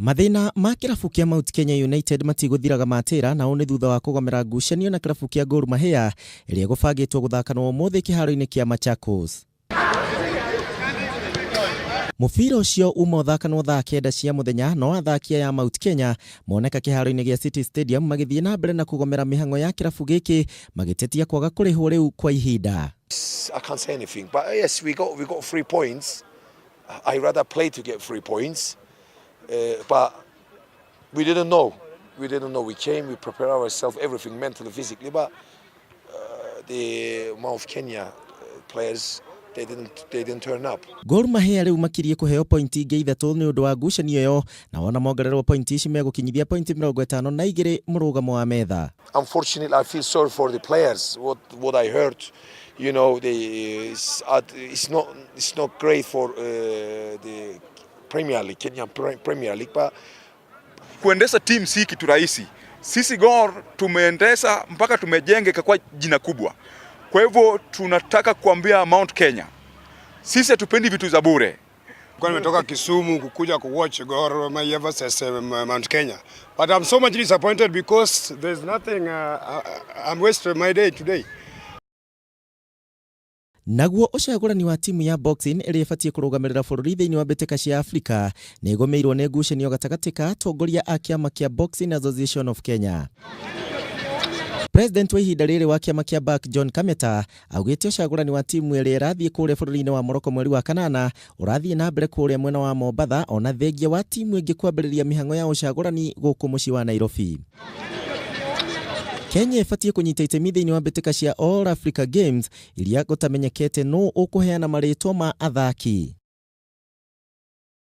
Mathĩna ma kĩrabu kĩa Mount Kenya United matigũthiraga matĩra, na ũũ nĩ thutha wa kũgomera ngucanio na kĩrabu kĩa Gor Mahia ĩrĩa ĩgũbangĩtwo gũthakanwo ũmũthĩ kĩharo-inĩ kĩa Machakos. Mũbira ũcio uma ũthakanwo thaa 9 cia mũthenya, no athaki aya a Mount Kenya moneka kĩharo-inĩ gĩa City Stadium magĩthiĩ na mbere na kũgomera mĩhang'o ya kĩrabu gĩkĩ, magĩtetia kwaga kũrĩhwo rĩu kwa ihinda. I can't say anything, but yes, we got 3 points. I rather play to get 3 points, but we didn't know. We didn't know. We came, we prepared ourselves, everything mentally, physically, but the Mount Kenya players, they didn't turn up. Gor Mahia rĩu makirie kũheo pointi ingĩ 3 nĩ ũndũ wa ngucanio ĩyo, na wona mongererwo pointi ici megũkinyithia pointi 52 mũrũgamo wa metha. Unfortunately, I feel sorry for the players. What I heard, it's not great for the Premier League, Kenyan Premier League, but Kuendesha timu si kitu rahisi. Sisi Gor tumeendesha mpaka tumejenga ikakuwa jina kubwa. Kwa hivyo tunataka kuambia Mount Kenya, sisi hatupendi vitu za bure. Kwa nimetoka Kisumu kukuja kuwatch Gor Mahia versus Mount Kenya. But I'm so much disappointed because there's nothing, I'm wasting my day today. Naguo ũcagũrani wa timu ya boxing ĩrĩa ĩbatiĩ kũrũgamĩrĩra bũrũri thĩinĩ wa mbĩtĩka cia Afrika nĩ ĩgũmĩirwo nĩ ngucanio gatagatĩ ka atongoria a kĩama kĩa Boxing Association of Kenya. President wa ihinda rĩrĩ wa kĩama kĩa BAK John Kameta augĩte ũcagũrani wa timu ĩrĩa ĩrathiĩ kũrĩa bũrũri-inĩ wa Morocco mweri wa kanana ũrathiĩ na mbere kũrĩa mwena wa Mombatha, ona thengia wa timu ĩngĩ kwambĩrĩria mĩhang'o ya ũcagũrani gũkũ mũciĩ wa Nairobi. Kenya ĩbatiĩ kũnyita itemi thĩinĩ wa mbĩtĩka cia All Africa Games iria gũtamenyekete nũ ũkũheana marĩtwa ma athaki.